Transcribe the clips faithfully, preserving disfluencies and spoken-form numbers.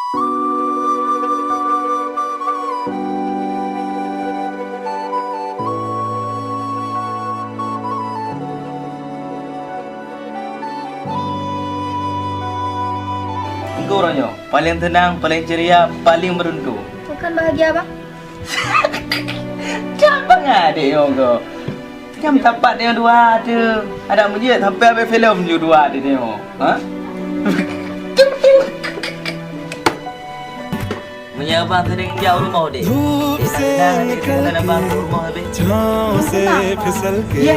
Engkau uroe nyoe paléng teunang, paléng ceria, paléng meuruntu. Bukan bahagia, Bang. Cak bangai adék nyoe kau. Nyang tapat nyoe dua tu. Ada mujur sampai habéh filem ju dua tu nyoe. Ha? Meunyoe abang sering jak u rumoh deh. धूप से निकल के छाँव से फिसल के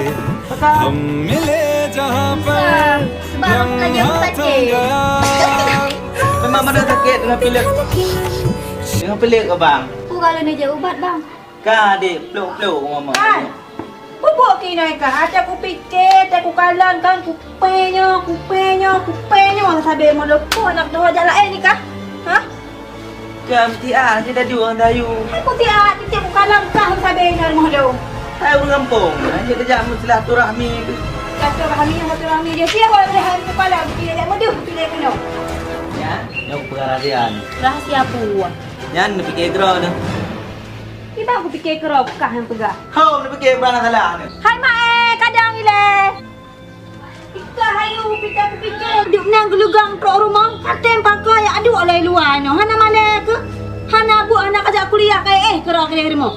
हम मिले जहाँ पर लम्हा थम गया. Memang mana sakit dengan pilek? Dengan pilek abang. Pura lôn jak ubat, Bang. Ka dek, peluk-peluk mama. Hai. Bubuk keunoe kah? Até kupike, até kukalon kan, kupée nyoe, kupée nyoe, kupée nyoe, sabé meuleupok nak tuha jak laén ni kah? Ha? Ka meusiat, até dadu ureueng dayu. Hai kusiat, tiep kukalon kah sabé nyoe rumoh lôn. Hai ureueng gampông, até tajak meusilaturahmi. Silaturahmi, silaturahmi dia. Siapa boleh hari kukalon, dia jak meudeuh, dia jak keunoe. Ya, nyoe peurahasiaan. Rahasia apa? Nyan neupike keudroe neuh. Kiban kupike keudroe kah nyang peugah. Ho, neupike peue na salah neuh. Hai mak eh, kadang ilée. Ikah hayu pita kupike. Duek nan geulugang trok rumoh, patem pakai aduek lé luwa nyoe. Hana malée keuh? Hana buet, hana kajak kuliah kayée eh keudroe keu rumoh.